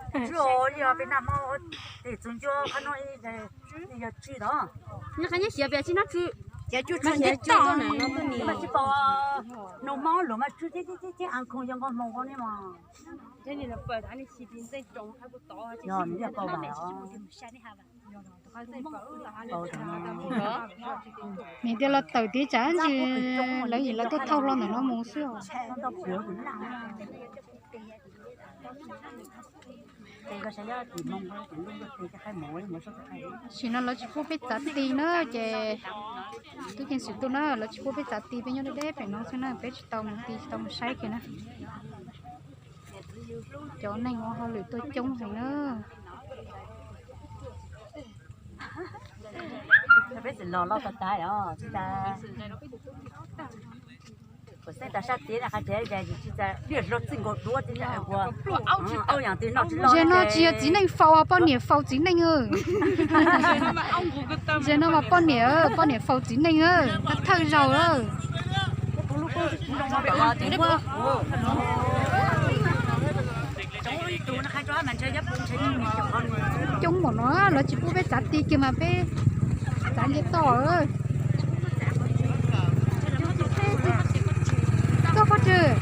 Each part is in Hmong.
Tsw os, yog peb naj hmo tej txus ncua qhov no yog tsw os. Nyob qhov nyob xyav pem tsis noj tsw. Ces tsw tsw ntej toj no tsis pom, nus mob luag mas tsw tib tib tib a khoos yog nqo hmoov ko ne mas. Yog nws yog pau vas os. Nws tias los tawm tid tsam ntsis lawv yim lawv tuaj thauj hlo ntawm no mus xwb os. Tam sim no lawv tsis pub peb txav ti na ces tub ceev xwm tuaj na, lawv tsis pub peb txav ti, peb nyob deb deb pem no xwb na, peb tsis tau mus ti tsis tau mus saib kiag na. Cov neeg ua hauj lwm tuaj coob heev na. Peb txawm los loj tas tas os, tsis tas. Kuv xeeb tas sab tiab na, qhov tseem zais tsis tas, liaj hlo txij nkaus duab tib ua. Aub yam twg noj tsis loj. Zaum no tsis yog txiv neej faus, poj niam faus txiv neej. Zaum no mas poj niam, poj niam faus txiv neej, thawj zaug. Coob npaum no lawv tsis pub peb txav ti kiag mas peb txav nce toj. Tuaj pov tswv.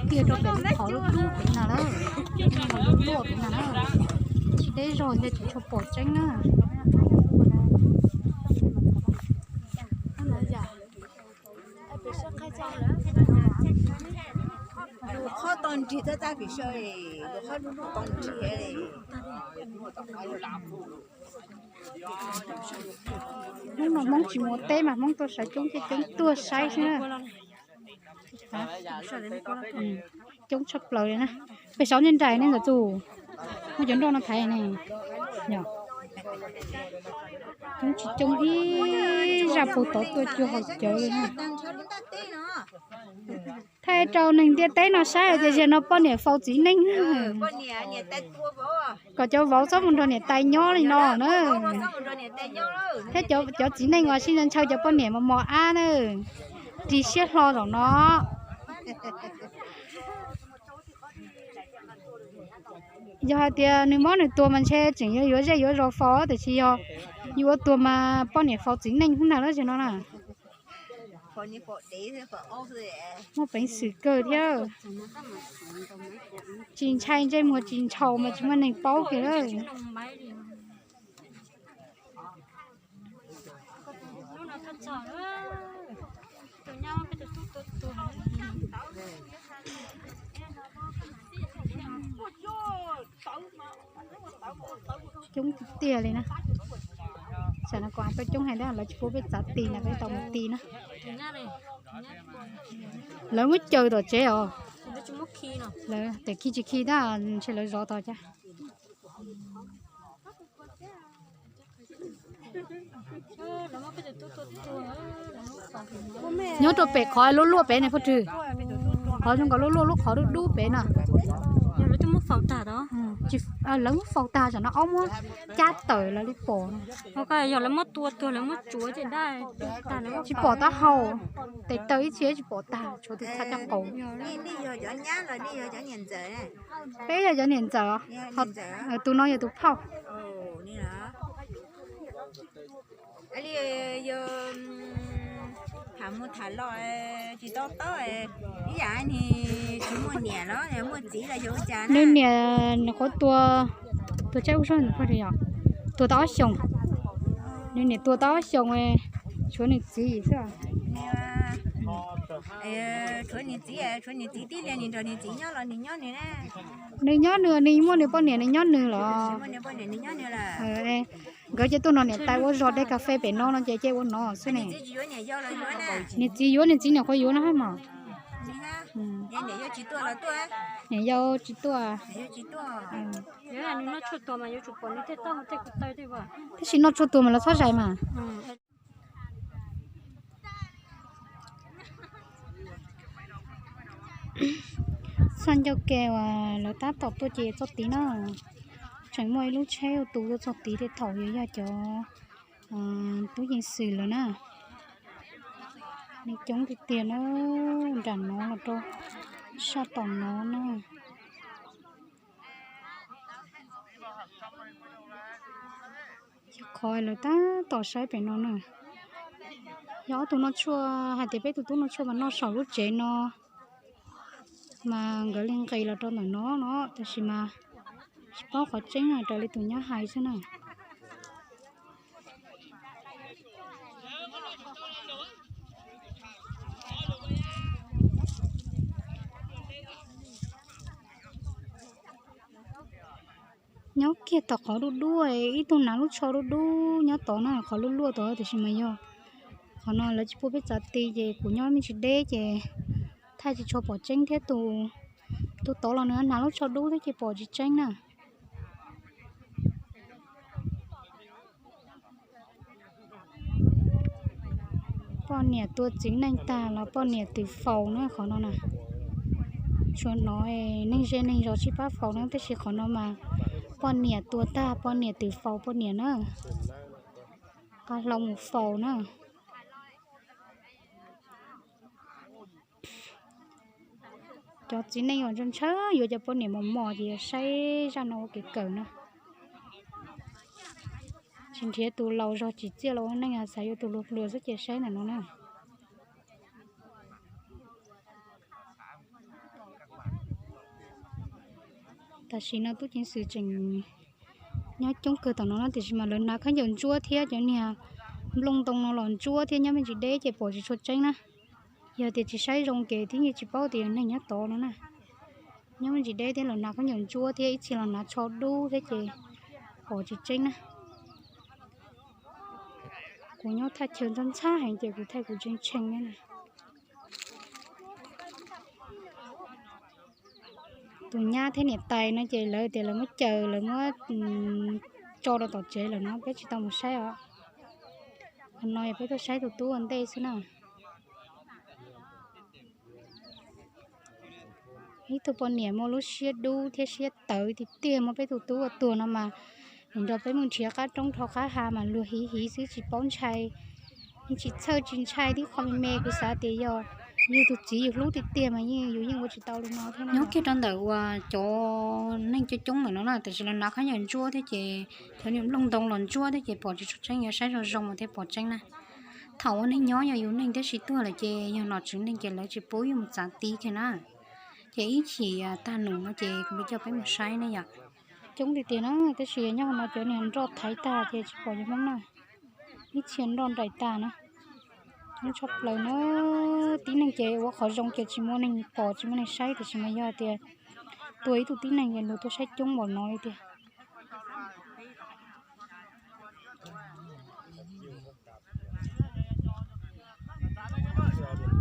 Tiag rau pem lub qhov lub dub pem no lawm, lub luaj pem no na, tsis deb zog ntawd tsis tshua pom tseeb na. Lus qhov tau nrig tab tab vim sawv, lus qhov lub lub tau nrig. Hnub no Hmoob tsis mus teb mas Hmoob tuaj saib coob ces coob tuaj saib xwb na. Coob tshaj plaws li na. Peb saum nej nraim nej ntawm tus, muab cov nroj no thaiv ne. Coob tsis coob ib zaj puag tod tuaj cuag haus cawv li na. Thaij rau neeg ntiaj teb no saib hais tias zaum no poj niam faus txiv neej. Kom cov vauv txhob mus nrog niam tais nyob li no na. Thiab cov txiv neej uas sib ntshaw cov poj niam mos mos ab na, ris siab hlo zaum no. Yog hais tias nws mob nws tuag mas ntshe tseem yuav yuav zej yuav zos faus, tiam sis yog yus ua tuag mas poj niam faus txiv neej xwb ntag lawm zaum no na. Muaj peev xwm kawg thiab. Tsis ntshai ntsej muag tsis ntshaus mas tsis muaj neeg paub kiag lawm. Coob tiag tiag li na. Tam no kuv hais tuaj coob heev thiab, lawv tsis pub peb txav ti na, peb tau mus ti na. Lawv muab caws tom tsev os. Lawv tias khi tsis khi tab ntshe lawv zov tau cas. Nyob rau pem qhov luaj luaj pem ne Phoj Rwg. Qhov zoo nkaus luaj luaj lub qhov dub dub pem na. Lawv muab faus tag, tam no aub muab cab tawm lawv li pom. Yog lawv muab tua tuag lawv muab tsuav ces daj tag lawm. Tsis pom taub hau, tes taw ib txhia tsis pom tag, tshuav tus txha caj qaum. Peb yog cov niam ntxawm, tus no yog tus phauj. Tham mus tham los tsis tau taub, ib yam nws tsis muaj niam los muaj txiv los yog ua cas. Nws niam nws qhuav tua, tua tshaib ua zog, tua tau ob xyoos. Nws niam tua tau ob xyoos, tshuav nws txiv xwb. Tshuav nws txiv, tshuav nws txiv tib li, nws nrog nws txiv nyob los nws nyob nws na. Nws nyob nws, nws muaj nws poj niam nws nyob nws los. Nkawd ces tuaj nrog niam tais ua zog de kas fes pem no no ces cia ua no xwb ne. Nws txiv yuav nws txiv, niam qhuav yuav no hab mos. Niam yau tsis tuaj. Tshuaj tuag mas yuav tsum pom nws tej taub hau tej ko taw tej as. Tab sis noj tshuaj tuag mas lawv txhob zais mas. Txoj ncauj ke uas lawv tab tom tuaj ces txog tid na. Tseem muaj ib lub tsheb ua tus tuaj txog tid tej thaum yuav yog cov tub ceev xwm lawm na. Neeg coob tiag tiag na, nram no los rau sab tom no na. Yog qhov lawv tab tom saib pem no na. Yog ob tug noj tshuaj, hais tias peb tus tub noj tshuaj mas noj saum lub tsev no mas nkawd li nqis los rau ntawm no no, tab sis mas tsis paub qhov tseeb na, raws li tus nyab hais xwb na. Nyob kiag tom qhov dub dub, ib tug hnav lub tsho dub dub nyob tod na, qhov luaj luaj tod, tiam sis mas yog qhov no lawv tsis pub peb txav ti ces kuv nyob me ntsis deb ces thaij tsis tshua pom tseeb thiab. Tus tod los nws hnav lub tsho dub thiab ces pom tsis tseeb na. Poj niam tua txiv neej tag los poj niam twb faus na qhov no na. Tsuas hnov neeg ze neeg zos sib pab faus na, tab sis qhov no mas poj niam tua tag poj niam twb faus poj niam na. Qa hlau mus faus na. Cov txiv neej uas ntshaw ntshaw yuav cov poj niam mos mos ces saib zaj no ua kev kawm na. Tsis nrhiav tus laus zog tsim txiaj los ua neej, xav yuav tus hluas hluas xwb ces saib ntawm no na. Tam sim no tub ceev xwm tseem nyob coob kawg tom no na, tiam sis mas lawv hnav khaub ncaws ntsuab thiab cov niag nplooj ntoo no los ntsuab thiab, nyob me ntsis deb ces pom tsis tshua tseeb na. Yog tias tsis saib zoo ces thiaj yeej tsis paub tias yog neeg nyob tod no na. Nyob me ntsis deb thiab los hnav khaub ncaws ntsuab thiab ib txhia los hnav tsho dub thiab ces pom tsis tseeb na. Kuv nyob thaj chaw ntxhab ntxhab heev ces kuv thaij kuv tshee tshee na. Tus nyab thiab niam tais no ces lawv tias lawv muab caws lawv muab tso rau tom tsev lawm no peb tsis tau mus saib os. Qhov no yog peb tuaj saib tus tub ua ntej xwb na. Ib tug poj niam muaj lub siab dub thiab siab tawv tiag tiag, muab peb tus tub ua tuag no mas nrog peb mus nrhiav qab roob rho qab ha mas luag hiv hiv xwb tsis paub ntshai, yeej tsis txhawj tsis ntshai tib qho me me. Kuv xav tias yog yus tus txiv yus hlub tiag tiag mas yeej yus yeej ua tsis tau li no thiab. Nyob kiag rau ntawm uas cov neeg coob coob ntawm no na, tiam sis lawv hnav khaub ncaws ntsuab thiab ces cov niag nplooj ntoo los ntsuab thiab ces pom tsis tshua tseeb, yog saib zoo zoo mas thiaj pom tseeb na. Thaum ua neeg nyob yog yus neeg thiab sib tuag lawm ces yog nom tswv neeg ces lawv tsis pub yus mus txav ti kiag na. Ces ib chim tag num no ces kuv li coj peb mus saib ne yom. Coob tiag tiag na, tab sis nyob hauv no cov niag nroj thaiv tag ces tsis pom cov Hmoob na. Ib txhia nroj nraim tag na. Coob tshaj plaws na. Tib neeg ces ua qhov zoo ces tsis muaj neeg pom tsis muaj neeg saib, tiam sis mas yog tias tua ib tug tib neeg ces luag tuaj saib coob npaum no li tiag.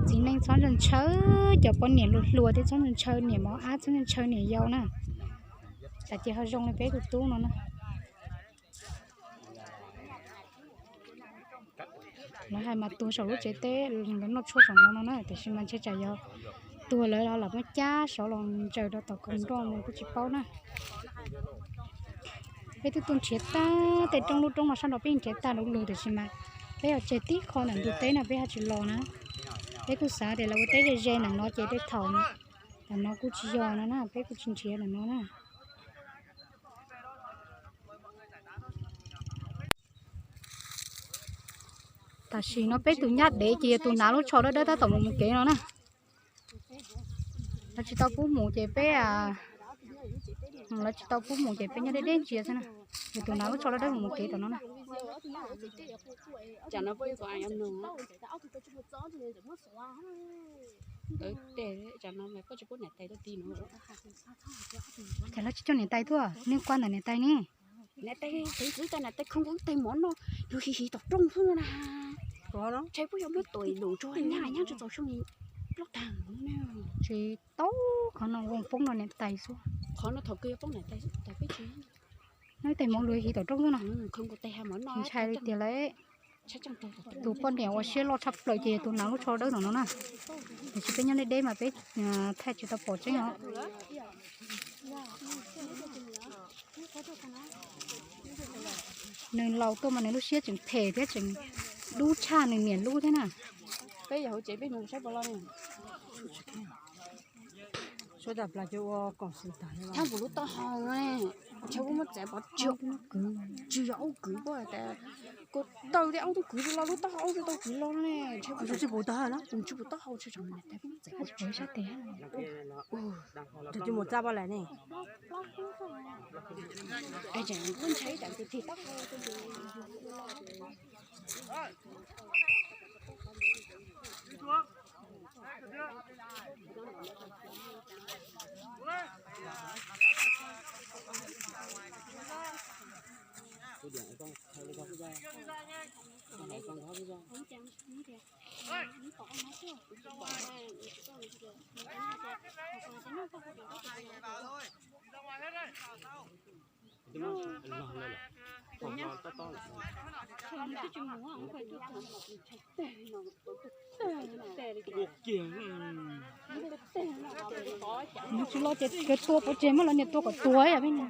Txiv neej txhob ntshaw ntshaw, cov poj niam hluas hluas thiab txhob ntshaw ntshaw niam mos ab, txhob ntshaw ntshaw niam yau na. Tam cia ho zoo li peb tus tub no na. Lawv hais mas tuag saum lub tsev teb, lawv noj tshuaj saum no no na, tiam sis mas ntshe tsam yog tuag lawv los lam muab cab sov los ntsaws rau tom kaum nroj mus kuj tsis paub na. Peb twb tuaj nrhiav tag tej roob lub roob no sab nraud peb nrhiav tag lug lug, tiam sis mas peb ho tseg tib qho ntawm ntug teb no peb ho tsis los na. Peb kuj xav tias lawv ua teb ze ze ntawm no ces tej thaum ntawm no kuj tsis yog no na, peb kuj tsis nrhiav ntawm no na. Tam sim no peb tus nyab dev ces yog tus hnav lub tsho dawb dawb tab tom mus mus kev no na. Lawv tsis tau pub mus ces peb, lawv tsis tau pub mus ces peb nyob deb deb ntsia xwb na. Yog tus hnav lub tsho dawb dawb mus mus kev tom no na. Ces lawv tsis coj niam tais tuaj, nej kuaj ntawm niam tais ne. Niam tais, tus ntxwv tas niam tais khoo kuv ib teg mov no, luag hiv hiv tom rooj xwb na. Ntshai puab yuav muab tuam lum rua nyab nyab tsis txaus xyoo plaub tag. Tsis tau, qhov no ua poob rau niam tais xwb. Qhov no thaum kawg yuav poob niam tais xwb, tais peb tsis. Noj ib tais hmoov luag hiv tom rooj xwb no. Ntshai li tiag lawm. Tus poj niam uas siab loj tshaj plaws ces yog tus hnav lub tsho dawb tom no na. Tiam sis peb nyob deb deb mas peb thaij tsis tau pom tseeb os. Nws laus tuaj mas nws lub siab tseem phem thiab tseem dub tshaj nws niam lub thiab na. Peb yog hauv tsev peb mus saib puas los ne. Suav tas plas cov ua koom xwm tas thab npus lub taub hau ne. Ntshe ua muab txav pov tseg. Tsis yog aub kwv poj tas, kuv taw tej aub tub kwv los lub taub hau aub tsis tau kwv los ne. Ntshe tsis pum taub hau na, tsis pum taub hau tsis tseem txav pov tseg sab tes. Tus tus mus txaj poj las ne. Tseem kuj ntshai ib cam tus tig taub hau. Nws tsis los ces tua pov tseg mas los niag tua kom tuag ib yam peb.